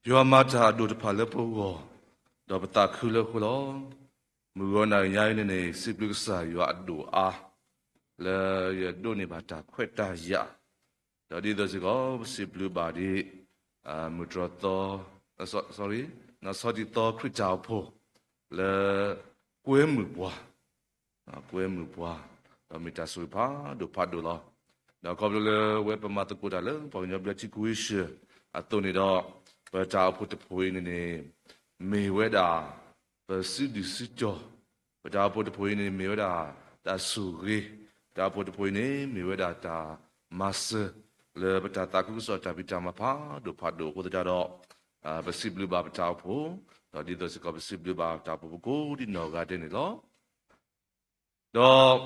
ယွၤမၤတၢ်အဒိၣ်တဖၣ်လၢပဂီၢ်, ဒီးပသးခုလၢအဃိလီၤ. မုၢ်ဂီၤနၤအံၤညါအံၤန့ၣ်န့ၣ် စံးဘျုးကစၢ်ယွၤအဒိၣ်အါ, လၢယဒိးန့ၢ်ဘၣ်တၢ်ခွဲးတၢ်ယာ်, ဒီးဒ်သိးစ့ၢ်ကီး ပစံးဘျုးဘၣ်ဒ် မုၢ်တြီၤသီ, စီၤတံၤသီခရံာ်တၢ်အိၣ်ဖှိၣ် လၢ ကွဲမုာ်ပှၤ ကွဲမုာ်ပှၤ, ဒီးမ့ၢ်တၢ်ဆိၣ်ဂ့ၤဖးဒိၣ်ဖးဒိၣ်လီၤ. ဒီးခီဖျိလၢဝဲပမၤသကိးတၢ်လၢ ပှၤကညီဘျၢထံခဝ့ၡၢၣ်အသိးန့ၣ်ဒီး, ပတၢ်အိၣ်ဖှိၣ်တဖှိၣ်အံၤန့ၣ်န့ၣ် မ့ၢ်ဝဲဒၣ် ပစုဒုၣ်စုတီၤ, ပတၢ်အိၣ်ဖှိၣ်တဖှိၣ်အံၤန့ၣ် မ့ၢ်ဝဲဒၣ်တၢ်ဆိၣ်ဂ့ၤ, ပတၢ်အိၣ်ဖှိၣ်တဖှိၣ်အံၤန့ၣ် မ့ၢ်ဝဲဒၣ်တၢ်မၤစၢၤ လၢပတၢ်သးခုကစီၣ်တၢ်ဖံးတၢ်မၤဖးဒိၣ်ဖးဒိၣ်အဃိသတးဒီး, ပစံးဘျုးဘၣ်ပတၢ်အိၣ်ဖှိၣ်, ဒီးဒ်သိးစ့ၢ်ကီးပစံးဘျုးဘၣ်တၢ်အိၣ်ဖှိၣ်ဖိကိးဒံနီၢ်ဂၤဒဲးန့ၣ်လီၤ. ဒီး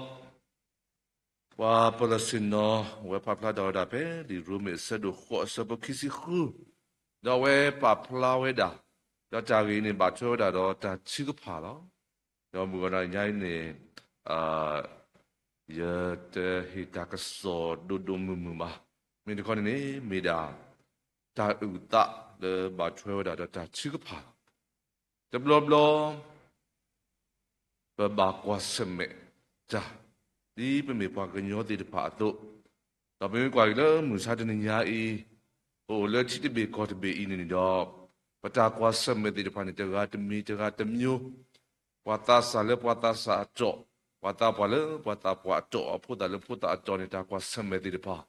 ပှၤပၢၤလီၢ်ဆ့ၣ်နီၤ အဝဲပာ်ဖျါထီၣ်ဝဲဒၣ်ဖဲ လံာ်ရိမ့ၤအဆၢဒိၣ်ဃိးအဆၢဖိခံဆံဃု, ဒီးအဝဲပာ်ဖျါဝဲဒၣ်, ဒီးတၢ်ဂ့ၢ်အံၤန့ၣ် ဘၣ်ထွဲဝဲဒၣ်ဒီးတၢ်ထုကဖၣ်လီၤ. ဒီးမုၢ်ဂီၤနၤအံၤညါအံၤန့ၣ် ယတဟ့ၣ်တၢ်ကစီၣ်ဒိၣ်ဒိၣ်မုၢ်မုၢ်ဘၣ်. မ့ၢ်တခီန့ၣ်န့ၣ် မ့ၢ်ဒၣ် တၢ်အုၣ်သးလၢဘၣ်ထွဲဝဲဒၣ်ဒီးတၢ်ထုကဖၣ်လီၤ. တဘျီဘျီ ပဘၣ်ကွၢ်ဆၢၣ်မဲာ်တၢ်, ဒ်ပမ့ၢ်ပှၤကညီသ့ၣ်တဖၣ်အသိး, ဒီးပမ့ၢ်ကွၢ်က့ၤလၢမုၢ်ဆါတနံၤညါအံၤ, ပအိၣ်လၢထံတဘ့ၣ်ကီၢ်တဘ့ၣ်အံၤန့ၣ်န့ၣ်ဒီး, ပတၢ်ကွၢ်ဆၢၣ်မဲာ်သ့ၣ်တဖၣ်န့ၣ် တဂၤတမံၤတဂၤတမျိုး, ပှၤသးစၢ်လၢပှၤသးစၢ်အတီၢ်, ပှၤသးပှၢ်လၢပှၤသးပှၢ်အတီၢ်, အဖိသၣ်လၢဖိသၣ်အတီၢ်န့ၣ် တၢ်ကွၢ်ဆၢၣ်မဲာ်သ့ၣ်တဖၣ်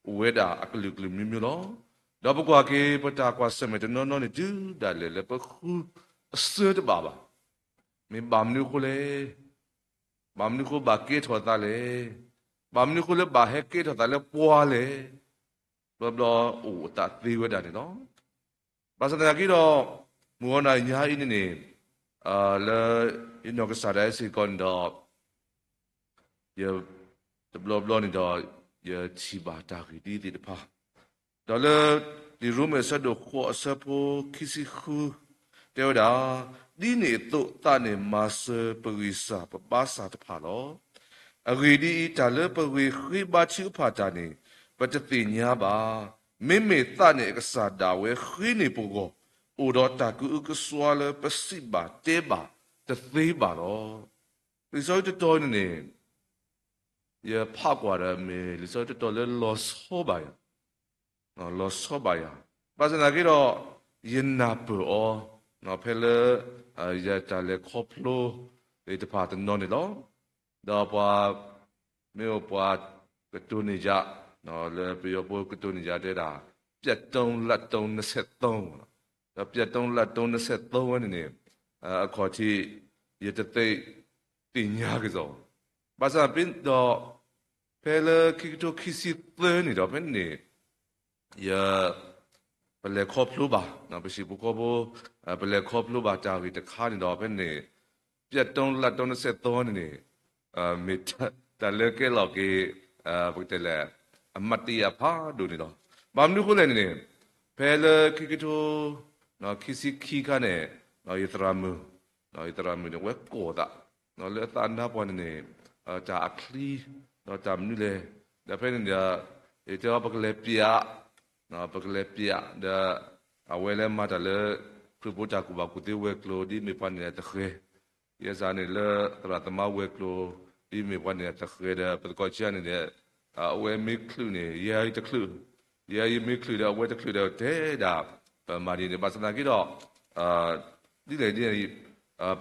အိၣ်ဝဲဒၣ်အကလုာ်ကလုာ်မျိုးမျိုးလီၤ. ဒီးပကွၢ်က့ၤ ပတၢ်ကွၢ်ဆၢၣ်မဲာ်တနီၤနီၤန့ၣ် တုၤဒၣ်လဲာ်လၢပဃုအစၢတဘၣ်ဘၣ်. မ့ၢ်ဘၣ်မနုၤအဃိလဲၣ်, ဘၣ်မနုၤအဃိဘၣ်ကဲထီၣ်သးလဲၣ်, ဘၣ်မနုၤအဃိလၢဘၣ်ဟဲကဲထီၣ်သးလၢပှၤလဲၣ်, ဘျီဘျီအိၣ်အသးသ့ဝဲဒၣ်န့ၣ်လီၤ. ဘၣ်ဆၣ်သနာ်က့ဒီး, မုၢ်ဂီၤနၤညါအံၤန့ၣ်န့ၣ်, လၢယနီၢ်ကစၢ်ဒၣ်စ့ၢ်ကီးန့ၣ်ဒီး, ယ, တဘျီဘျီန့ၣ်ဒီး, ယထံၣ်ဘၣ်တၢ်ဂ့ၢ်ဒ်သ့ၣ်တဖၣ်, ဒီးလၢ လံာ်ရိမ့ၤအဆၢဒိၣ်ဃိးအဆၢဖိခံဆံဃု တဲဝဲဒၣ်, ဒ်န့ၣ်အသိးသးန့ၣ်မၤစၢၤပဂံၢ်စၢ်ပဘါစၢ်တဖၣ်လီၤ. အဂ့ၢ်ဒ်အံၤ, တၢ်လၢပဂ့ၤဃ့ဘါထုကဖၣ်တၢ်န့ၣ် ပတသ့ၣ်ညါဘၣ်. မ့မ့ၢ်သးန့ၣ်အကစၢ်ဒၣ်ဝဲဃ့န့ၢ်ပဂီၢ်, အိၣ်ဒီးတၢ်ကအုကစွါလၢပစံးဘၣ်တဲဘၣ်တသ့ဘၣ်လီၤ. လံာ်စီဆှံတတီၤန့ၣ်န့ၣ်, ယဖးကွၢ်ဒီးမ့ၢ်လံာ်စီဆှံတတီၤလၢလီၤဆီဘၣ်ယၤ လီၤဆီဘၣ်ယၤ, ဘၣ်ဆၣ်သနာ်က့ဒီး, ယနၢ်ပၢၢ်အီၤ, ဖဲလၢ ယတၢ်လဲၤခီဖျိသ့ၣ်တဖၣ်တနီၤန့ၣ်လီၤ. ဒီးပှၤ မ့ၢ်အိၣ်ပှၤကတိၤန့ၢ်ယၤ, လၢပယီၤဖိကတိၤန့ၢ်ယၤတဲဒၣ်, ပြတ်တုံးလတ်တုံးနှစ်ဆယ့်သုံး, ဒီး ပြတ်တုံးလတ်တုံးနှစ်ဆယ့်သုံး ဝဲန့ၣ်န့ၣ်, အခီၣ်ထံး ယတသ့ၣ်ညါကစီၣ်, ဘၣ်ဆၣ်ဒီး ဖဲလၢခံကထိခံဆံသၢန့ၣ်ဒီး ဖဲန့ၣ် ယ ပလဲၤခီဖျိဘၣ်, ပဟံၣ်ဖိဃီဖိ ပလဲၤခီဖျိဘၣ်တၢ်ဂ့ၢ်တခါန့ၣ်ဒီး ဖဲန့ၣ် ပြတ်တုံးလတ်တုံးနှစ်ဆယ့်သုံး ဝဲန့ၣ်န့ၣ်, မ့ၢ်တၢ်လၢကဲလီၤက့ၤ ပကတဲလဲၣ် အမှတ်တရဖးဒိၣ်န့ၣ်လီၤ. ဘၣ်မနုၤအဃိလဲၣ်န့ၣ်န့ၣ်, ဖဲလၢခံကထိ ခံဆံခံခါန့ၣ်, ယသရၣ်မုၣ်, ယသရၣ်မုၣ်န့ၣ် အဝဲကိးသး လၢအသးနါပှၢ်န့ၣ်န့ၣ်, တၢ်အချံ, ဒီးတၢ်မနုၤလဲၣ်, ဒီးဖဲန့ၣ်ဒီး, ယတဲအီၤပကလဲၤပျး, ပကလဲၤပျး, ဒီး အဝဲလၢမၤတၢ်လၢ ခရံာ်ဖိတၢ်ကူၣ်ဘၣ်ကူၣ်သ့ဝဲၤကျိၤ ဒ်မ့ၢ်ပှၤန့ၣ်တဂၤ, ယဲစ့ၢ်န့ၣ်လၢသရၣ်သမါဝဲၤကျိၤ ဒ်မ့ၢ်ပှၤန့ၣ်တဂၤဒီး ပသကိးဆံးန့ၣ်ဒီး, အဝဲမ့ၢ်ချုးန့ၣ် ယဲအံၤတချုး, ယဲအံၤမ့ၢ်ချုးဒီး အဝဲတချုးဒီးတဲဒၣ်, ပမၤဒ်န့ၣ် ဘၣ်ဆၣ်သနာ်က့ဒီး, ဒ်လဲၣ်ဒ်လဲၣ်,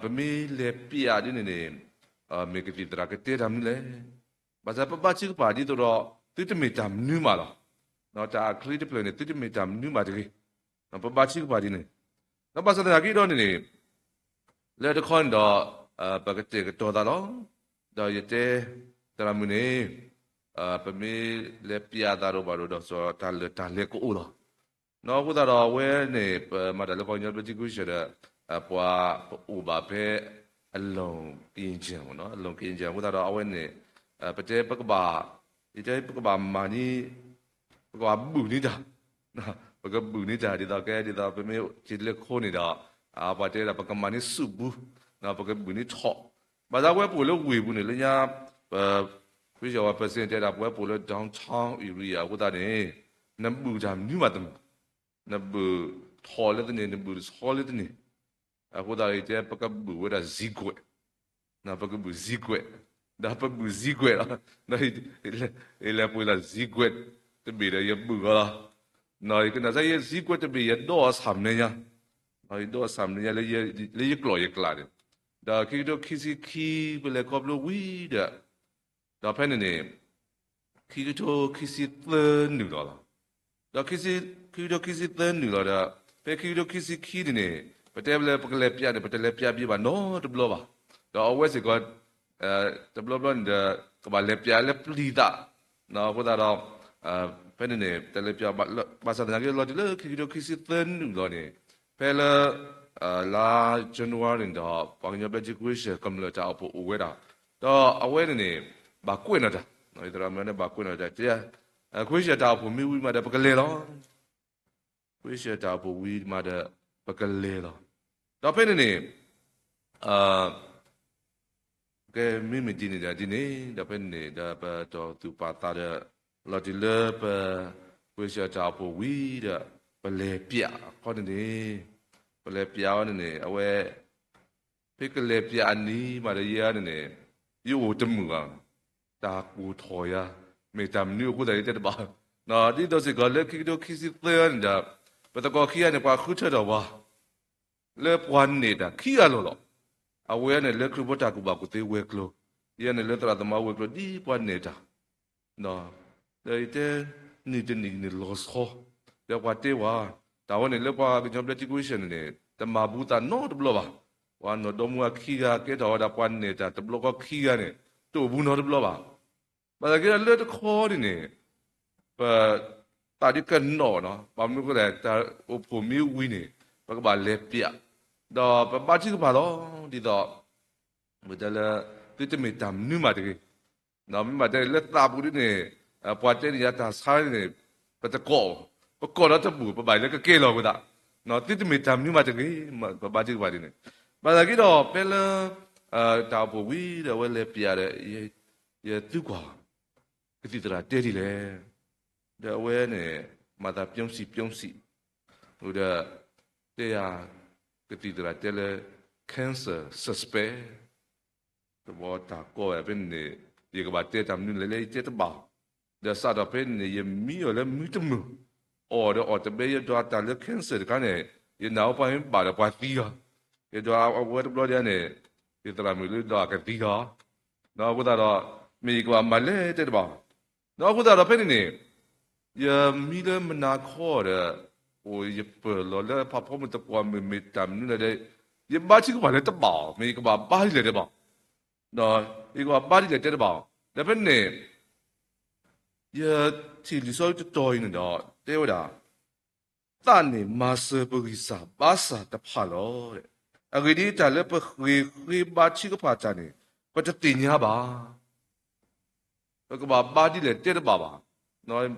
ပမ့ၢ်လဲၤပျးဒ်န့ၣ်န့ၣ်, မ့ၢ်ကသံၣ်သရၣ်ကတဲတၢ်မနုၤလဲၣ်. ဘၣ်ဆၣ်ပဘါထုကဖၣ်ဒ်သိးဒီး သုတမ့ၢ်တၢ်မနုၤမးလီၤ. တၢ်အချံတဖျၢၣ်န့ၣ် သုတမ့ၢ်တၢ်မနုၤမးတဂ့ၤ. ပဘါထုကဖၣ်ဒ်န့ၣ်, ဒီးဘၣ်ဆၣ်သနာ်က့ဒီးန့ၣ်န့ၣ်, လၢတခီန့ၣ်ဒီး, ပကတဲာ်ကတီၤသးလီၤ. ဒီးယတဲ, သရၣ်မုၣ်န့ၣ်, ပမ့ၢ်လဲၤပျးသးဒီးဘၣ်ဒီး ဒီးစီၤတၢ်လၢာ်တၢ်လဲၤကအိၣ်လီၤ. အဃိသတးဒီးအဝဲန့ၣ် ပမၤတၢ်လၢပှၤကညီဘျၢထံခဝ့ၡၢၣ်ဒီး, ပှၤပအိၣ်ဘၣ်ဖဲ အလီၢ်ကယံၢ်ကၠၢၢ်မ့ၢ်နီၤ, အလီၢ်ကယံၢ်ကၠၢၢ် အဃိသတးဒီးအဝဲန့ၣ်, ပတဲပကဘၣ်, ယတဲပကဘၣ်မၤန့ၢ်, ပကဘၣ်ဘုၣ်န့ၢ်တၢ်, ပကဘုၣ်န့ၢ်တၢ်ဒ်သိးကဲဒ်သိးပမ့ၢ်စံးလၢခိန့ၣ်ဒီး, ပှၤတဲဒၣ်ပကမၤန့ၢ်ဆူၣ်ဘု, ပကဘုၣ်န့ၢ်ထီၣ်, ဘၣ်ဆၣ်ဝဲပအိၣ်လၢဝ့ၢ်ပူၤန့ၣ် လၢညါ, ပ, ခဝ့ၡၢၣ်ဝဲပစ့ၣ်တဲဒၣ် ပဝဲပအိၣ်လၢ downtown area အဃိသတးန့ၣ်, နဘုၣ်တၢ်မနုၤမးတမုာ်, နဘုၣ် ထီၣ်လၢတန့ၣ် နဘုၣ်တဆီလၢတန့ၣ်, အဃိသတးယတဲ ပကဘုၣ်ဝဲဒၣ်စံကွဲး, ပကဘုၣ်စံကွဲး, ဒီးပဘုၣ်စံကွဲးလီၤ, ယလဲၤပှ့ၤလီၤစံကွဲးတဘ့ၣ်ဒီးယဘုၣ်အီၤလီၤ, ယကနၣ်စ့ၢ် ယစံကွဲးတဘ့ၣ် ယဒိးအဆၣ်မနုၤညါ, ယဒိးအဆၣ်မနုၤညါ လၢယကျိာ်ယကျးန့ၣ်, ဒီးခံကထိခံဆံခံ ပလဲၤခီဖျိဝံၤဒီး ဒီးဖဲန့ၣ်န့ၣ် ခံကထိခံဆံသၢနုာ်လီၤလီၤ. ဒီးခံကထိခံဆံသၢနုာ်လီၤဒီး ဖဲခံကထိခံဆံခံန့ၣ်န့ၣ် ပတဲပလဲၤ ပကလဲၤပျးန့ၣ် ပတလဲၤပျးဘၣ်နီတဘျီဘၣ်. ဒီးအဝဲစ့ၢ်ကီး တဘျီဘျီန့ၣ်ဒီး ကဘၣ်လဲၤပျးလၢပျံၤသး, အဃိသတးဒီး ဖဲန့ၣ်န့ၣ် တလဲၤပျးဘၣ် ဘၣ်ဆၣ်သနာ်က့ လီၤတံၢ်လၢခံကထိခံဆံသၢနုာ်လီၤန့ၣ် ဖဲလၢ လါ January န့ၣ်ဒီး ပှၤကညီဘျၢထံခဝ့ၡၢၣ် ကမျၢၢ်တၢ်အိၣ်ဖှိၣ်အိၣ်ဝဲဒၣ်, ဒီးအဝဲန့ၣ်န့ၣ် ဘၣ်ကွဲးနီၣ်တၢ်, ယသရၣ်မုၣ်န့ၣ် ဘၣ်ကွဲးနီၣ်တၢ် တဲ ခဝ့ၡၢၣ်တၢ်အိၣ်ဖှိၣ်မ့ၢ်ဝံၤမးဒီး ပကလဲၤလီၤ. ခဝ့ၡၢၣ်တၢ်အိၣ်ဖှိၣ်ဝံၤမးဒီး ပကလဲၤလီၤ. ဒီးဖဲန့ၣ်န့ၣ် ကဲ မ့မ့ၢ်ဒ်န့ၣ်ဒီးဒ်န့ၣ် ဒီးဖဲန့ၣ်န့ၣ် ဒီးပတီၢ်သူၣ်ပာ်သးဒီး လီၤတံၢ်လၢပ ခဝ့ၡၢၣ်တၢ်အိၣ်ဖှိၣ်ဝံၤဒီး ပလဲၤပျးခီန့ၣ်န့ၣ်, ပလဲၤပျးအီၤန့ၣ်န့ၣ် အဝဲ ဖဲကလဲၤပျးအနံၤမးဒီးယဲန့ၣ်န့ၣ် ယအိၣ်တမုာ်ဘၣ်, တၢ်ကိၢ်ထီၣ်ယၤ, မ့ၢ်တၢ်မနုၤအဃိသတးယတဲတဘၣ်, ဒ်သိးစ့ၢ်ကီးလၢခံကထိခံဆံသၢန့ၣ်ဒီး ပသကိးခံဂၤန့ၣ် ပှၤဃုထၢထီၣ်ပှၤ လၢပှၤနဲၣ်တၢ်ခံဂၤလီၤလီၤ. အဝဲန့ၣ်လၢခရံာ်ဖိတၢ်ကူၣ်ဘၣ်ကူၣ်သ့ဝဲၤကျိၤ, ယဲန့ၣ်လၢသရၣ်သမါဝဲၤကျိၤ ဒ်ပှၤနဲၣ်တၢ်, ဒီးယတဲ နံၣ်တနံၣ်န့ၣ်လီၤဆီ, ဒီးပှၤတဲဝဲ တၢ်ဝဲန့ၣ်လၢပှၤကညီဘျၢထံခဝ့ၡၢၣ်န့ၣ်န့ၣ် တမၤဘူးသးနီတဘျီဘၣ်. ပှၤနီၢ်ဒီမါဝၤခံဂၤ ကဲထီၣ်ဝဲဒၣ်ပှၤနဲၣ်တၢ်တဘျီဃီခံဂၤန့ၣ် တအိၣ်ဘူးနီတဘျီဘၣ်. ဘၣ်ဆၣ်က့ဒီးလၢတခီန့ၣ်န့ၣ် ပ သးဒ်ကနီၣ်နီၤ, ဘၣ်မနုၤအဃိလဲၣ် တၢ်အိၣ်ဖှိၣ်မ့ၢ်ဝံၤန့ၣ် ပကဘၣ်လဲၤပျး, ဒီးပဘါထုကဖၣ်လီၤ. ဒ်သိး ပတဲလၢ သုတမ့ၢ်တၢ်မနုၤမးတဂ့ၤ, မ့ၢ်ဘၣ်တဲလၢသးပူၤဒ်န့ၣ် ပှၤတဲန့ၣ်ယၤတၢ်ဆါန့ၣ် ပတကိး, ပကိးဒီးတဘူး ပဘၣ်လၢကကဲလီၤဝဲသး, သုတမ့ၢ်တၢ်မနုၤမးတဂ့ၤ, ပဘါထုကဖၣ်ဒ်န့ၣ်. ဘၣ်ဆၣ်က့ဒီးဖဲလၢ တၢ်အိၣ်ဖှိၣ်ဝံၤဒီးအဝဲလဲၤပျးဒီး ယသံကွၢ် ကသံၣ်သရၣ်တဲဒ်လဲၣ်, ဒီးအဝဲန့ၣ် မၤသးပျီစံးပျီစံး, ဒီး တဲယၤ ကသံၣ်သရၣ်တဲလၢ cancer suspect, တဘျီတၢ်ကီဝဲဖဲန့ၣ်န့ၣ် ယကဘၣ်တဲတၢ်မနုၤလဲၣ်လၢယတဲတဘၣ်, ဒီးစးထီၣ်ဖဲန့ၣ်န့ၣ် ယမံအီၤလၢမုၢ်တမုာ်, အီၣ်ဒီးအီၣ်တဘဲ ယဒွးတၢ်လၢ cancer တခါန့ၣ် ယနာ်အီၤပှၤမ့ၢ်ဘၣ်ဒီးပှၤသံအီၤ, ယဒွးအဝဲတဘျီဒ်န့ၣ် ယသရၣ်မုၣ်လၢဒီးအကသံအီၤ, ဒီးအဃိသတးဒီး မ့ၢ်ယကဘၣ်မၤလဲၣ်တဲတဘၣ်, ဒီးအဃိသတးဒီးဖဲန့ၣ်န့ၣ် ယမံလၢမုၢ်နၤခီဒီး အိၣ်ယပၢၢ်လီၤလၢဖးဖီမုၢ်သကိးမုၢ် မ့ၢ်တၢ်မနုၤလဲၣ်ဒီး ယဘါထုကဖၣ်လၢတဘၣ်အီၤ, မ့ၢ်ယကဘၣ်ဘါဒ်လဲၣ်တဲဘၣ်, ဒီးယကဘၣ်ဘါဒ်လဲၣ်တဲတဘၣ်အီၤ, ဒီးဖဲန့ၣ် ယထံၣ်လံာ်စီဆှံတတီၤအံၤန့ၣ်ဒီး တဲဝဲဒၣ် သးန့ၣ်မၤစၢၤပဂံၢ်စၢ်ဘါစၢ်တဖၣ်လီၤ. အဂ့ၢ်ဒ်အံၤ တၢ်လၢပဃ့ၢ်ဃ့ဘါထုကဖၣ်တၢ်န့ၣ် ပတသ့ၣ်ညါဘၣ်. ပကဘၣ်ဘါဒ်လဲၣ်တဲတဘၣ်ဘၣ်.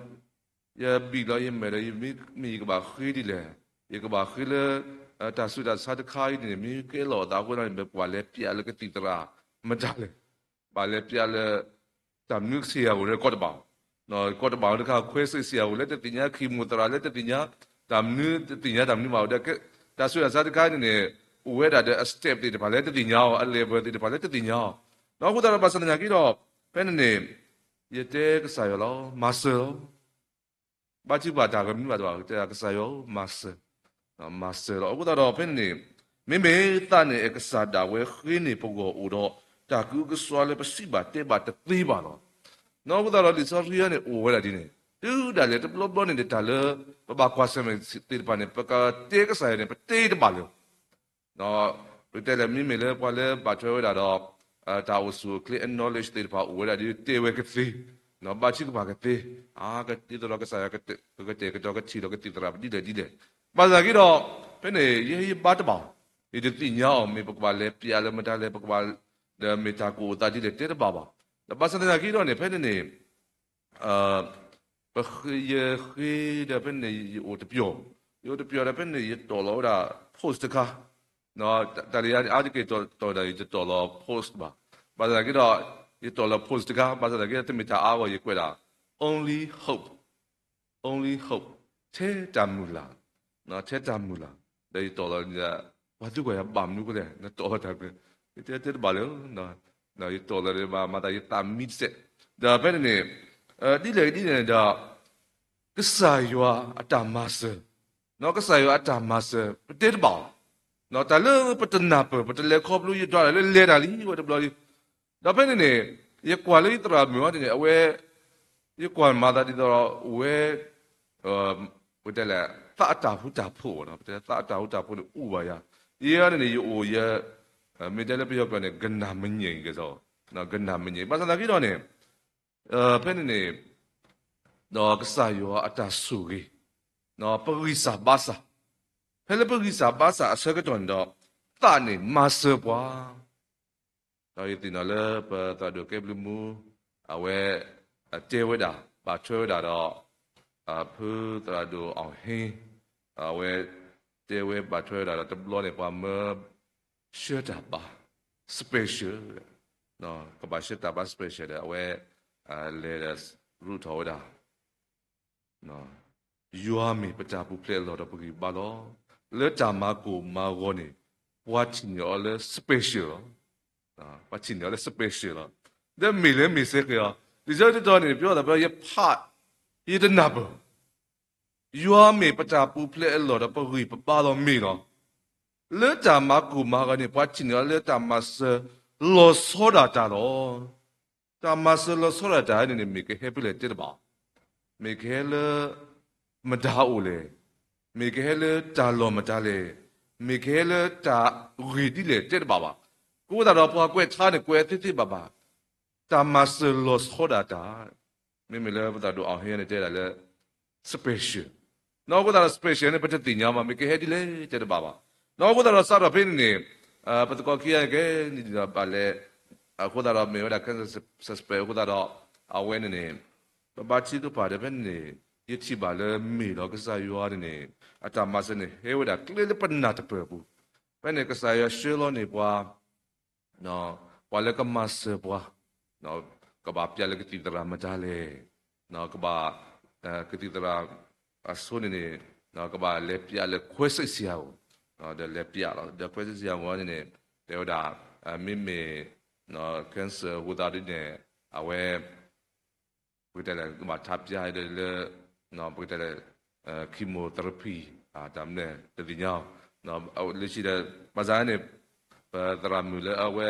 ယဘံၣ်လီၤယမဲာ်ဒီး ယမ့ၢ်ယကဘၣ်ဃ့ဒ်လဲၣ်, ယကဘၣ်ဃ့လၢ တၢ်ဆူးတၢ်ဆါတခါအံၤန့ၣ် မ့ၢ်ကဲလီၤအသးအဃိန့ၣ် ပဘၣ်လဲၤပျးလၢကသံၣ်သရၣ်မတၤလဲၣ်, ဘၣ်လဲၤပျးလၢ တၢ်မနုၤကဆ့ၣ်ယၤဧိၤလၢကီၢ်တဘၣ်, ကီၢ်တဘၣ်တခါ ခွဲစိတ်ဆရာ အိၣ်လၢတသ့ၣ်ညါ, ခီမီသရၣ်လၢတသ့ၣ်ညါ, တၢ်မနုၤတသ့ၣ်ညါတၢ်မနုၤဘၣ်, ဒီးတၢ်ဆူးတၢ်ဆါတခါန့ၣ်န့ၣ် အိၣ်ဝဲဒၣ်ဒီးအ step သ့ၣ်တဖၣ်လၢတသ့ၣ်ညါအီၤ, အ level သ့ၣ်တဖၣ်လၢတသ့ၣ်ညါအီၤ, ဒီးအဃိသတးဒီးဘၣ်ဆၣ်သနာ်က့ဒီး ဖဲန့ၣ်န့ၣ် ယတဲကစၢ်ယွၤလီၤ, မၤစၢၤလီၤ. ဘါထုကဖၣ်တၢ်ကမနုၤဘၣ်တဘၣ်, တဲကစၢ်ယွၤမၤစၢၤ, မၤစၢၤလီၤ. အဃိသတးဒီးဖဲန့ၣ်န့ၣ် မ့မ့ၢ်သးန့ၣ် အကစၢ်ဒၣ်ဝဲဃ့န့ၢ်ပဂီၢ်အိၣ်ဒီး တၢ်ကအုကစွါလၢပစံးဘၣ်တဲဘၣ်တသ့ဘၣ်လီၤ. ဒီးအဃိသတးဒီးလံာ်စီဆှံန့ၣ်အိၣ်ဝဲဒၣ်ဒ်န့ၣ်, တုၤဒၣ်လဲာ်တဘျီဘျီန့ၣ် တၢ်လၢပဘၣ်ကွၢ်ဆၢၣ်မဲာ်သ့ၣ်တဖၣ်န့ၣ် ပကတဲကစၢ်ယွၤန့ၣ် ပတဲတဘၣ်လၢၤ ပတဲလဲၣ် မ့မ့ၢ်လၢပှၤလၢဘၣ်ထွဲဝဲဒၣ်ဒီး တၢ်အိၣ်ဆူၣ်အိၣ်ချ့ အ knowledge သ့ၣ်တဖၣ်အိၣ်ဝဲဒၣ်ဒီး တဲဝဲကသ့, ဘါထုကဖၣ်ကသ့, ဒ်သိးဒီးကစၢ်ယွၤကတဲာ်ကတီၤကထံၣ်လိာ်ကသံၣ်သရၣ်ပဒ်လဲၣ်ဒ်လဲၣ်. ဘၣ်ဆၣ်သနာ်က့ဒီး ဖဲန့ၣ် ယဟဲယဘါတဘၣ်, ယတသ့ၣ်ညါအီၤ မ့ၢ်ပကဘၣ်လဲၤပျးလၢမတၤလဲၣ် ပကဘၣ် ဒီးမ့ၢ်တၢ်ကအိၣ်သးဒ်လဲၣ်တဲတဘၣ်ဘၣ်. ဒီးဘၣ်ဆၣ်သနာ်က့ဒီးန့ၣ် ဖဲန့ၣ်န့ၣ် ပ ယဃ့ဒီးဖဲန့ၣ် ယအိၣ်တပျီၤ, ယအိၣ်တပျီၤဒီးဖဲန့ၣ် ယတီၢ်လီၤဝဲဒၣ် post တခါ, တၢ်လၢယအါတက့ၢ်တီၢ်တီၢ်ဝဲဒၣ် ယတတီၢ်လီၤ post ဘၣ်. ဘၣ်ဆၣ်သနာ်က့ဒီး ယတီၢ်လီၤ post တခါ, ဘၣ်ဆၣ်သနာ်က့ဒီး တမ့ၢ်တၢ်အါအဂီၢ် ယကွဲးဒၣ် only hope, only hope ထဲတၢ်မုၢ်လၢ်, ထဲတၢ်မုၢ်လၢ်, ဒီးယတီၢ်လီၤဒီး ပှၤသံကွၢ်ယၤဘၣ်မနုၤအဃိလဲၣ် နတီၢ်လီၤတၢ်မုၢ်, ယတဲတဲတဘၣ်လၢၤ, ယတီၢ်လီၤဒီးဘၣ်မၤသးယသးမံတစဲး, ဒီးဖဲန့ၣ်န့ၣ် ဒ်လဲၣ်ဒ်လဲၣ်န့ၣ်ဒီး ကစၢ်ယွၤအတၢ်မၤစၢၤ, ကစၢ်ယွၤအတၢ်မၤစၢၤ ပတဲတဘၣ်အီၤ, တၢ်လၢပတနၢ်ပၢၢ် ပတလဲၤခီဖျိယဒွးတၢ်လၢလဲၤတၢ်လံ ဝဲတဘျီလံ, ဒီးဖဲန့ၣ်န့ၣ် ယကွၢ်လၢယသရၣ်မုၣ်အီၤန့ၣ် အဝဲ ယကွၢ်မၤသးဒ်သိးဒီး အဝဲ ပတဲလဲၣ် သးအတၢ်ဃူတၢ်ဖိးဘၣ်နီၤ, ပတဲသးအတၢ်ဃူတၢ်ဖိးန့ၣ်အိၣ်ဘၣ်ယၤ, ယဲန့ၣ်န့ၣ် ယအိၣ်ယဲ မ့ၢ်တဲလၢပယီၤကျိာ်န့ၣ် ကနၣ်မငဲၣ်က့ၤ, ကနၣ်မငဲၣ် ဘၣ်ဆၣ်သနာ်က့ဒီးန့ၣ် ဖဲန့ၣ်န့ၣ် ဒီးကစၢ်ယွၤအတၢ်ဆိၣ်ဂ့ၤ ပဂံၢ်စၢ်ဘါစၢ်, ဖဲလၢပဂံၢ်စၢ်ဘါစၢ်အဆၢကတီၢ်န့ၣ်ဒီး သးန့ၣ်မၤစၢၤပှၤ, ဒီးယသ့ၣ်နီၣ်လၢပသရၣ်ဒိၣ်ကဲဘျုးမူ အဝဲ တဲဝဲဒၣ် ဘၣ်ထွဲဝဲဒၣ်ဒီး ဖုသရၣ်ဒိၣ်အီၣ်ဟ့ အဝဲ တဲဝဲဘၣ်ထွဲဝဲဒၣ်ဒီးတဘျီန့ၣ် ပှၤမၢ ဆှၢတၢ်ဘါ special ကဘၣ်ဆှၢတၢ်ဘါ special ဒီး အဝဲ လဲၤဒီး ရူးထီၣ်ဝဲဒၣ် ယွၤမ့ၢ်ပတၢ်ပူၤဖျဲးအလီၢ်ဒီးပဂံၢ်ဘါလီၤ. လၢတၢ်မၤကိၢ်မၤဂီၤန့ၣ် ပှၤထံၣ်န့ၢ်အီၤလၢ special လီၤ. ပှၤထံၣ်န့ၢ်အီၤလၢ special လီၤ. ဒီးမ့ၢ်လၢမ့ၢ်စ့ၢ်ကီး လံာ်စီဆှံတတီၤန့ၣ် ပြောတာ ယဖး ယတနၢ်ပၢၢ် ယွၤမ့ၢ်ပတၢ်ပူၤဖျဲးအလီၢ်ဒီးပဂံၢ်ပဘါလီၤမ့ၢ်လီၤ. လၢတၢ်မၤကိၢ်မၤဂီၤန့ၣ် ပှၤထံၣ်န့ၢ်အီၤလၢတၢ်မၤစၢၤလီၤဆီဒၣ်တၢ်လီၤ. တၢ်မၤစၢၤလီၤဆီဒၣ်တၢ်န့ၣ်န့ၣ် မ့ၢ်ကဟဲဖဲလဲၣ်တဲတဘၣ်, မ့ၢ်ကဟဲလၢ မတၤအိၣ်လဲၣ်, မ့ၢ်ကဟဲလၢတၢ်လီၢ်မတၤလဲၣ်, မ့ၢ်ကဟဲလၢတၢ်ဂ့ၢ်ဒ်လဲၣ်တဲတဘၣ်ဘၣ်. အဃိသတးဒီးပှၤကွဲးထါန့ၣ် ကွဲးသ့သ့ဘၣ်ဘၣ် တၢ်မၤစၢၤလီၤဆီဒၣ်တၢ်, မ့မ့ၢ်လၢပသရၣ်ဒိၣ်အီၣ်ဟ့န့ၣ်တဲဒၣ်လၢ special, နီၢ်အဃိသတးဒီး special န့ၣ် ပတသ့ၣ်ညါဘၣ် မ့ၢ်ကဟဲဒ်လဲၣ်တဲတဘၣ်ဘၣ်. နီၢ်အဃိသတးဒီးစးထီၣ်ဖဲန့ၣ်န့ၣ် ပသကိးခံဂၤကဲန့ၣ်ဒီးဘၣ်လဲၤ အဃိသတးဒီးမ့ၢ်ဝဲဒၣ် cancer suspect အဃိသတးဒီး အဝဲန့ၣ်န့ၣ် ပဘါထုကဖၣ်ဒီးဖဲန့ၣ်န့ၣ် ယထံၣ်ဘၣ်လၢမ့ၢ်လီၤကစၢ်ယွၤန့ၣ်န့ၣ် အတၢ်မၤစၢၤန့ၣ် ဟဲဝဲဒၣ်ကျဲလၢပနၢ်တပၢၢ်ပူၤ, ဖဲန့ၣ်ကစၢ်ယွၤဆှၢလီၤန့ၢ်ပှၤ ပှၤလၢကမၤစၢၤပှၤ, ကဘၣ်ပျဲလၢကသံၣ်သရၣ်မတၤလဲၣ်, ကဘၣ် ကသံၣ်သရၣ်အဆိန့ၣ်န့ၣ် ကဘၣ်လဲၤပျဲလၢခွဲစိတ်ဆရာအအိၣ်, ဒီးလဲၤပျဲလီၤ ဒီးခွဲစိတ်ဆရာအအိၣ်န့ၣ်န့ၣ် တဲဝဲဒၣ် မ့မ့ၢ် cancer အဃိသတးဒ်န့ၣ် အဝဲ ပကတဲလဲၣ် ကဘၣ်ထါပျဲဒီးလၢ ပကတဲလဲၣ် chemotherapy တၢ်မနုၤတသ့ၣ်ညါအီၤ လၢခံဒီး ဘၣ်ဆၣ်န့ၣ် ပသရၣ်မုၣ်လၢအဝဲ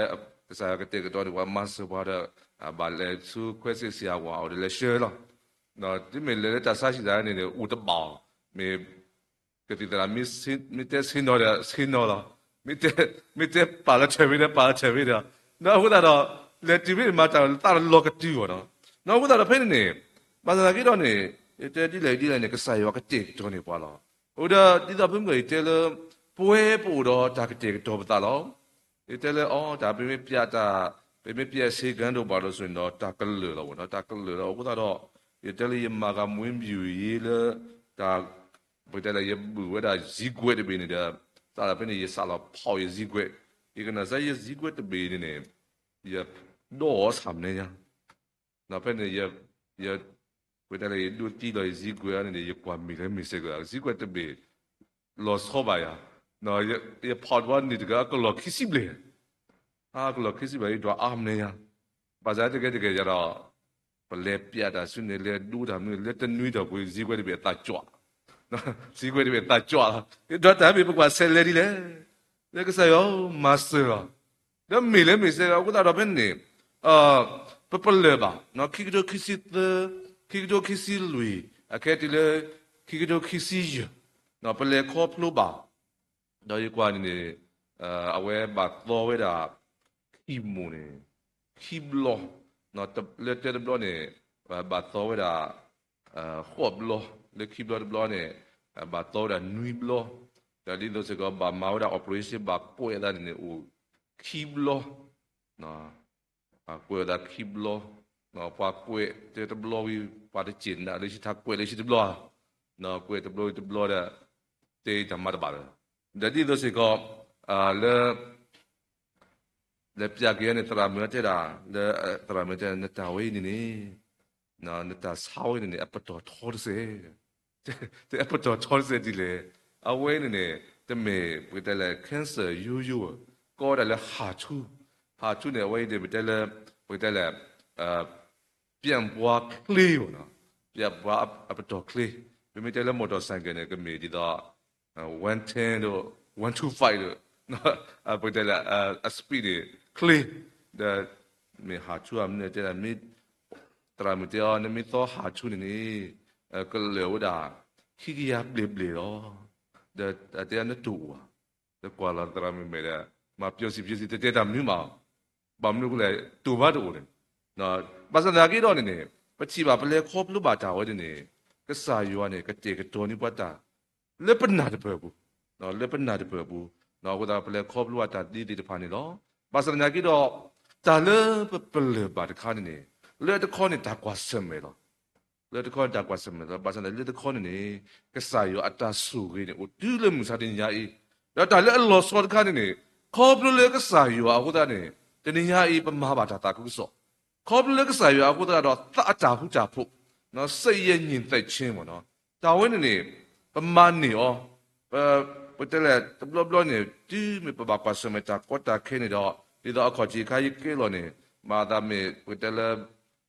ကစၢ်ယွၤကတဲာ်ကတီၤန့ၢ်ပှၤမၤစၢၤပှၤဒီး ဘၣ်လဲၤဆူခွဲစိတ်ဆရာအအိၣ်ဒီးလဲၤဆှၢလီၤ. တုၤမ့ၢ်လဲၤလၢတၢ်ဆါဟံၣ်သးန့ၣ်န့ၣ် အိၣ်တဘၣ်အီၤ မ့ၢ် ကသံၣ်သရၣ် မ့ၢ်တဲဆ့ၣ်နီၤဒီးဆ့ၣ်နီၤလီၤ, မ့ၢ်တဲပာ်လီၤထဲးဝဲဒီးပာ်လီၤထဲးဝဲဒီး နီၢ်အဃိသတးဒီး လဲၤတုၤဖဲန့ၣ်မၤတၢ်လၢသးလီၤကတုၤအီၤနီၤ, နီၢ်အဃိသတးဒီးဖဲန့ၣ်န့ၣ် ဘၣ်ဆၣ်သနာ်က့ဒီးန့ၣ် ယတဲဒ်လဲၣ်ဒ်လဲၣ်န့ၣ် ကစၢ်ယွၤကတဲာ်ကတီၤန့ၢ်ပှၤလီၤ. အဃိဒီးဒ်သိးဖုမုၢ်ဂီၢ်ယတဲလၢ ပဝဲပအိၣ်ဒီးတၢ်ကတဲာ်ကတီၤပသးလီၤ. ယတဲလၢအီၤ တၢ်ပမ့ၢ်ပျဲတၢ် ပမ့ၢ်ပျဲစ့ကၤဒိၣ်ဘၣ်ဒီးဆိၣ်န့ၣ်ဒီး တၢ်ကလၢာ်လီၤဝဲနီၤ, တၢ်ကလၢာ်လီၤ. အဃိသတးဒီး ယတဲလၢယမၤဂၤမွေးမြူရေးလၢ တၢ် ပကတဲလၢ ယဘုၣ်ဝဲဒၣ်စံကွဲးတဘ့ၣ်န့ၣ်ဒီး စးထီၣ်ဖဲန့ၣ် ယစးလီၤဖီၣ်ယစံကွဲး, ယကနၣ်စၢ်ယစံကွဲးတဘ့ၣ်န့ၣ်န့ၣ် ယဒိးအီၤဆၣ်မနုၤညါ ဒီးဖဲန့ၣ် ယ ပကတဲလၢ ယဒိးသံလီၤယစံကွဲးန့ၣ်န့ၣ် ယကွၢ်မ့ၢ်လၢမ့ၢ်စ့ၢ်ကီး စံကွဲးတဘ့ၣ် လီၤဆီဘၣ်ယၤ, ယဖီၣ်တဘျီန့ၣ်တဂၤ အကလီၢ်ခံဆံဘျဲၣ်, အကလီၢ်ခံဆံဘျဲၣ် ယဒွးအါမနုၤညါ, ဘၣ်ဆၣ်တကဲတကဲယၤဒီး ပလဲၤပျဲတၢ်ဆူန့ၣ် လဲၤဒိတၢ်မနုၤ လၢတနွံဒီးပှ့ၤစံကွဲးတဘ့ၣ်အသးကွၢ် စံကွဲးတဘ့ၣ်အသးကွၢ်လီၤ. ယဒွးတၢ်မ့ၢ်ပကွၢ်ဆဲးလဲၤဒ်လဲၣ်, လၢကစၢ်ယွၤမၤစၢၤလီၤ. ဒီးမ့ၢ်လၢမ့ၢ်စ့ၢ်ကီး အဃိသတးဒီးဖဲန့ၣ် ပပလၢၢ်ဘၣ် ခံကထိခံဆံသၢ ခံကထိခံဆံလွံၢ် အခဲတုၤလၢ ခံကထိခံဆံယဲၢ် ပလဲၤခီဖျိဘၣ် ဒီးယကွၢ်န့ၣ်န့ၣ် အဝဲဘၣ်သီဝဲဒၣ် chemo န့ၣ် ခံဘျီ, လၢတၢတဘျီန့ၣ် ဘၣ်သီဝဲဒၣ် ဃိးဘျီ, လၢခံဘျီတဘျီန့ၣ် ဘၣ်သီဝဲဒၣ်နွံဘျီ, ဒီးဒ်သိးစ့ၢ်ကီး ဘၣ်မၤဝဲဒၣ် operation ဘၣ်ကွဲးအသးန့ၣ်န့ၣ် အိၣ်ခံဘျီ ကွဲးအသးခံဘျီ, ပှၤကွဲးတၢတဘျီဝံၤ ပှၤတစ့ၢ်နာ်လၢဆံထါကွဲးလၢဆံတဘျီ, ကွဲးတဘျီဝံၤတဘျီဒီး တဲတၢ်မၤတဘၣ်လၢၤ, ဒီးဒ်သိးစ့ၢ်ကီး လၢ လဲၤပျဲက့ၤန့ၣ် သရၣ်မုၣ်တဲဒၣ် လၢသရၣ်မုၣ်တဲ နတၢ်ဝဲအံၤန့ၣ်န့ၣ် နတၢ်ဆါဝဲန့ၣ်န့ၣ် အပတီၢ်ထီတစဲး, တဲအပတီၢ်ထီတစဲးဒ်လဲၣ်, အဝဲန့ၣ်န့ၣ် တမ့ၢ်ပကတဲလၢ cancer ယိယိဧါ, ကိးဝဲဒၣ်လၢဟးထူ, ဟးထူန့ၣ် အဝဲအံၤန့ၣ် ပတဲလၢ ပကတဲလၢ ပြန့်ပွားချေမ့ၢ်နီၤ, ပြန့်ပွားအပတီၢ်ချေ, ပမ့ၢ်တဲလၢ မော်တော်ဆိုင်ကယ်န့ၣ် ကမ့ၢ်ဒ်သိး one ten ဒီး one two five ဒီး ပကတဲလၢ အ speed န့ၣ် ချ့, ဒီး မ့ၢ်ဟးထူအမနုၤတဲဒၣ် မ့ၢ် သရၣ်မုၣ်တဲအီၤ နမ့ၢ်သီဟးထူန့ၣ်န့ၣ် ကလၢာ်ဝဲဒၣ် ခံကယၤဘျဲၣ်ဘျဲၣ်လီၤ. ဒီးတဲနတိၢ်အိၣ်ဧါ, ဒီးကွၢ်လီၤသရၣ်မုၣ်မဲာ်ဒီး မၤပျီစံးပျီစံး တတဲတၢ်မနုၤမး, ဘၣ်မနုၤအဃိလဲၣ် တိၢ်ဘၣ်တအိၣ်န့ၣ်, ဘၣ်ဆၣ်သနာ်က့ဒီးန့ၣ်န့ၣ် ပထံၣ်ဘၣ်ပလဲၤခီဖျိဘၣ်တၢ်ဝဲန့ၣ်န့ၣ် ကစၢ်ယွၤန့ၣ် ကတဲာ်ကတီၤန့ၢ်ပှၤတၢ် လၢပနၢ်တပၢၢ်ပူၤ, လၢပနၢ်တပၢၢ်ပူၤ, အဃိသတးဒီး ပလဲၤခီဖျိဘၣ်တၢ်ဒ်သ့ၣ်တဖၣ်န့ၣ်လီၤ. ဘၣ်ဆၣ်သနာ်က့ဒီး တၢ်လၢပပလၢၢ်ဘၣ်တခါန့ၣ်န့ၣ် လၢတခီန့ၣ်တၢ်ကွၢ်ဆၢၣ်မဲာ်လီၤ. လၢတခီန့ၣ်တၢ်ကွၢ်ဆၢၣ်မဲာ်လီၤ. ဘၣ်ဆၣ်သနာ်က့လၢတခီန့ၣ်န့ၣ် ကစၢ်ယွၤအတၢ်ဆိၣ်ဂ့ၤန့ၣ် အိၣ်တုၤလၢမုၢ်ဆါတနံၤညါအံၤ, ဒီးတၢ်လၢအလီၤဆီတခါန့ၣ်န့ၣ် ခီဖျိလၢကစၢ်ယွၤအဃိသတးန့ၣ် တနံၤညါအံၤ ပမၤဘၣ်တၢ်သးခုကစီၣ်, ခီဖျိလၢကစၢ်ယွၤအဃိသတးဒီး သးအတၢ်ဃူတၢ်ဖိး, စိတ်ရဲ့ငြိမ်သက်ခြင်းမ့ၢ်နီၤ, တၢ်ဝဲန့ၣ်န့ၣ် ပမၤန့ၢ်အီၤ, ပ ပတဲလဲၣ် တဘျီဘျီန့ၣ် တုၤမ့ၢ်ပဘၣ်ကွၢ်ဆၢၣ်မဲာ်တၢ်ကီတၢ်ခဲန့ၣ်ဒီး ဒ်သိးအခီၣ်ထံးခါယကဲလီၤန့ၣ် မၤသးမ့ၢ် ပတဲလၢ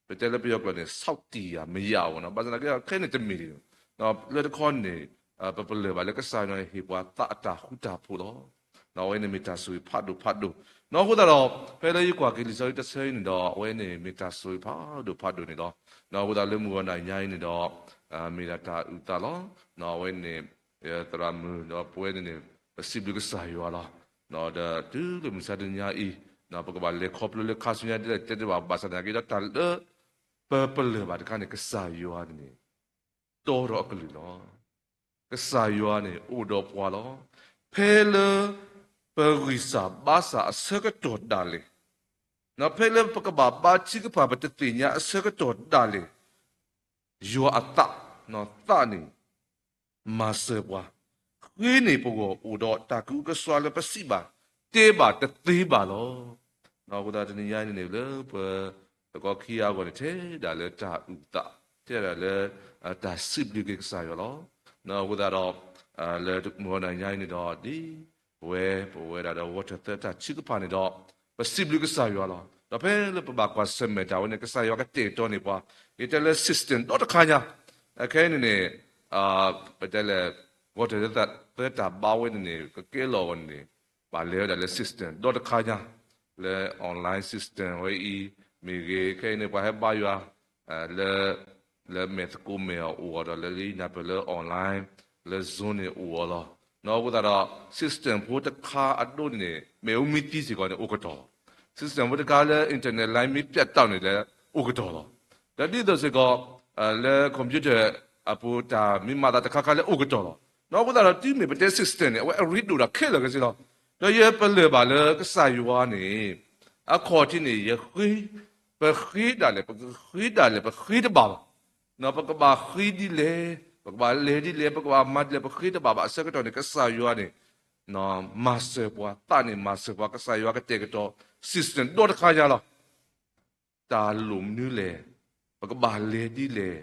ပတဲလၢပယီၤကျိာ်န့ၣ် ဆောက်တည်ရာမရဘူးနီၤ, ဘၣ်ဆၣ်သနာ်က့ခဲန့ၣ်တမ့ၢ်န့ၣ်, လၢတခီန့ၣ် ပပလၢၢ်ဘၣ်လၢကစၢ်ယွၤန့ၣ် ဟ့ၣ်ပှၤသးအတၢ်ဃူတၢ်ဖိးလီၤ. အဝဲန့ၣ်မ့ၢ်တၢ်ဆိၣ်ဂ့ၤဖးဒိၣ်ဖးဒိၣ်, နီၤအဃိသတးဒီး ဖဲလၢယကွၢ်က့ၤလံာ်စီဆှံတဆၢအံၤန့ၣ်ဒီး အဝဲန့ၣ်မ့ၢ်တၢ်ဆိၣ်ဂ့ၤဖးဒိၣ်ဖးဒိၣ်န့ၣ်လီၤ. နီၤအဃိသတးလၢမုၢ်ဂီၤနၤညါအံၤန့ၣ်ဒီး မ့ၢ်ဒၣ်တၢ်အုၣ်သးလီၤ. နီၤအဝဲန့ၣ် သရၣ်မုၣ်ဒီးပဝဲန့ၣ်န့ၣ် ပစံးဘျုးကစၢ်ယွၤလီၤ. ဒီးတုၤလၢမုၢ်ဆါတနံၤညါအံၤ ပကဘၣ်လဲၤခီဖျိလၢခါဆူညါဒ်လဲၣ်တဲတဘၣ် ဘၣ်ဆၣ်သနာ်က့ဒီးတၢ်လၢ ပပလၢၢ်ဘၣ်တခါန့ၣ် ကစၢ်ယွၤန့ၣ် တီထီၣ်အကလုၢ်လီၤ. ကစၢ်ယွၤန့ၣ်အိၣ်ဒီးပှၤလီၤ. ဖဲလၢ ပဂံၢ်စၢ်ဘါစၢ်အဆၢကတီၢ်ဒၣ်လဲာ်, ဖဲလၢပကဘၣ်ဘါထုကဖၣ်ပတသ့ၣ်ညါအဆၢကတီၢ်ဒၣ်လဲာ် ယွၤအသး, သးန့ၣ် မၤစၢၤပှၤ, ဃ့န့ၢ်ပဂီၢ်အိၣ်ဒီးတၢ်ကအုကစွါလၢပစံးဘၣ် တဲဘၣ်တသ့ဘၣ်လီၤ. နီၤအဃိသတးတနံၤညါအံၤန့ၣ်လၢပ သကိးခံဂၤအဂီၢ်န့ၣ် ထဲဒၣ်လၢတၢ်အုၣ်သး, ထဲဒၣ်လၢ တၢ်စံးဘျုးက့ၤကစၢ်ယွၤလီၤ. နီၤအဃိသတးဒီး လၢမုၢ်ဂီၤနၤညါအံၤန့ၣ်ဒီး ဒ် ပဝဲ ပဝဲဒၣ်ဒီး ဝီထၢၣ်သၢတၢ်ထုကဖၣ်န့ၣ်ဒီး ပစံးဘျုးကစၢ်ယွၤလီၤ. ဒီးဖဲလၢပဘၣ်ကွၢ်ဆၢၣ်မဲာ်တၢ်ဝဲန့ၣ် ကစၢ်ယွၤကတဲာ်ကတီၤန့ၢ်ပှၤ, ယတဲလၢ system ဒီတခါညါ, အခဲအံၤန့ၣ်န့ၣ် ပတဲလဲၣ် ဝီထၢၣ်သၢတၢ်ဘါဝဲန့ၣ်န့ၣ် ကကဲလီၤအဂီၢ်န့ၣ်န့ၣ် ဘၣ်လဲၤဝဲဒၣ်လၢ system ဒီတခါညါ, လၢ online system ဝဲအံၤ မ့ၢ်ဂ့ၤ ခဲအံၤန့ၣ် ပှၤဟဲဘါယွၤ လၢ လၢမဲာ်သကိးမဲာ်အအိၣ်အီၤဒီး လၢယနၢ်ပၢၢ်လၢ online လၢ Zoom န့ၣ်အိၣ်အီၤလီၤ. နီၤအဃိသတးဒီး system ဖိတခါအဒိန့ၣ်န့ၣ် မ့ၣ်အူမ့ၢ်သံစ့ၢ်ကီးန့ၣ် အိၣ်ကတီၢ်လီၤ. system ဖိတခါလၢ internet line မ့ၢ်ပြတ်တောက်န့ၣ်လၢ အိၣ်ကတီၢ်လီၤ. ဒီးဒ်သိးစ့ၢ်ကီး လၢ computer အပူၤတၢ်မ့ၢ်မၤသးတခါခါလၢအိၣ်ကတီၢ်လီၤ. နီၤအဃိသတးဒီး တုၤမ့ၢ်ပတဲ system န့ၣ် အဝဲအရ့ဒိၣ်ဒီးခဲလၢာ်ခဲဆ့လီၤ. ဒီးယပလၢၢ်ဘၣ်လၢကစၢ်ယွၤန့ၣ် အခီၣ်ထံးန့ၣ် ယဃ့ ပဃ့ဒၣ်လဲာ် ပကဃ့ဒၣ်လဲာ် ပဃ့တဘၣ်ဘၣ်. နီၤ ပကဘၣ်ဃ့ဒ်လဲၣ် ပကဘၣ်လဲၤဒ်လဲၣ် ပကဘၣ်မၤဒ်လဲၣ် ပဃ့တဘၣ်ဘၣ်အဆၢကတီၢ်န့ၣ် ကစၢ်ယွၤန့ၣ် မၤစၢၤပှၤ သးန့ၣ်မၤစၢၤပှၤ ကစၢ်ယွၤကတဲာ်ကတီၤ system ဒီတခါညါလီၤ. တၢ်လိၣ်မနုၤလဲၣ်, ပကဘၣ်လဲၤဒ်လဲၣ်,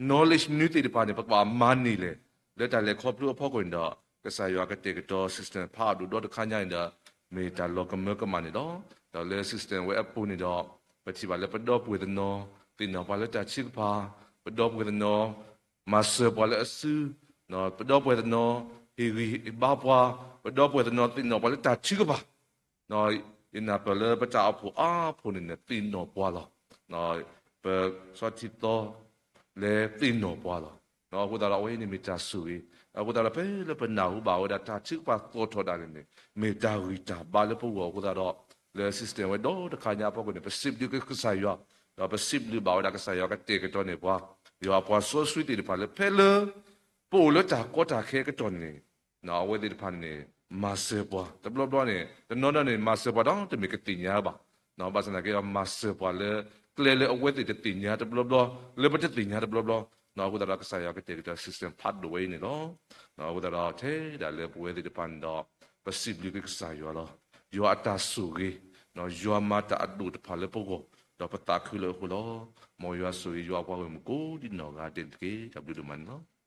knowledge မနုၤသ့ၣ်တဖၣ်န့ၣ် ပကဘၣ်မၤန့ၢ်လဲၣ်, လၢတၢ်လဲၤခီဖျိအဖီခိၣ်န့ၣ်ဒီး ကစၢ်ယွၤကတဲာ်ကတီၤ system ဖးဒိၣ်ဒီတခါညါန့ၣ်ဒီး မ့ၢ်တၢ်လီၤကမၢကမၣ်န့ၣ်လီၤ. ဒီးလၢ system ဝဲအပူၤန့ၣ်ဒီး ပထံၣ်ဘၣ်လၢပဒီပုၢ်ဝဲၢ်တနီၤ သ့ၣ်နီၣ်ပှၤလၢတၢ်ထုကဖၣ်, ပဒီပုၢ်ဝဲၢ်တနီၤ မၤစၢၤပှၤလၢအစု, ပဒီပုၢ်ဝဲၢ်တနီၤ ဟ့ၣ်ဂံၢ်ဟ့ၣ်ဘါပှၤ, ပဒီပုၢ်ဝဲၢ်တနီၤ သ့ၣ်နီၣ်ပှၤလၢတၢ်ထုကဖၣ် ယနၢ်ပၢၢ်လၢပတၢ်အိၣ်ဖှိၣ်အါဖှိၣ်န့ၣ်န့ၣ် သ့ၣ်နီၣ်ပှၤလီၤ. ပဆီထံသီလဲၤသ့ၣ်နီၣ်ပှၤလီၤ. အဃိသတးဒီး အဝဲအံၤန့ၣ်မ့ၢ်တၢ်ဆိၣ်ဂ့ၤ, အဃိသတးဒီး ဖဲလၢပနၢ်ဟူဘၣ်ဝဲဒၣ်တၢ်ထုကဖၣ်သီၣ်ထီၣ်ဒၣ်လဲာ်န့ၣ် မ့ၢ်တၢ်ဂံၢ်တၢ်ဘါလၢပဂီၢ်အဃိသတးဒီး လၢ system ဝဲဒီတခါညါအဖီခိၣ်န့ၣ် ပစံးဘျုးကစၢ်ယွၤ, ဒီးပစံးဘျုးဘၣ်ဝဲဒၣ်ကစၢ်ယွၤကတဲာ်ကတီၤန့ၢ်ပှၤ, ယွၤအပှၤစီဆှံသ့ၣ်တဖၣ်လၢဖဲလၢ ပအိၣ်လၢတၢ်ကီတၢ်ခဲအကတီၢ်န့ၣ် အဝဲသ့ၣ်တဖၣ်န့ၣ် မၤစၢၤပှၤ တဘျီဘျီန့ၣ် တနီၤနီၤန့ၣ် မၤစၢၤပှၤဒီးတမ့ၢ်ကသ့ၣ်ညါဘၣ်. ဘၣ်ဆၣ်သနာ်က့ဒီး မၤစၢၤပှၤလၢ ကျဲလၢအဝဲသ့ၣ်တသ့ၣ်ညါတဘျီဘျီ လၢပတသ့ၣ်ညါတဘျီဘျီ, အဃိသတးဒီးကစၢ်ယွၤကတဲာ်ကတီၤ system ဖးဒိၣ်ဝဲအံၤန့ၣ်လီၤ. အဃိသတးဒီးထဲဒၣ်လၢပဝဲသ့ၣ်တဖၣ်န့ၣ်ဒီး ပစံးဘျုးက့ၤကစၢ်ယွၤလီၤ. ယွၤအတၢ်ဆိၣ်ဂ့ၤ, ယွၤမၤတၢ်အဒိၣ်တဖၣ်လၢပဂီၢ်, ဒီးပသးခုလၢအဃိလီၤ. မ်ယွၤဆိၣ်ဂ့ၤယွၤအပှၤဂီၢ်မုၢ်ကိးဒံနီၢ်ဂၤဒဲးန့ၣ်တက့ၢ်. တၢ်ဘျုးဒိၣ်မးန့ၣ်လီၤ.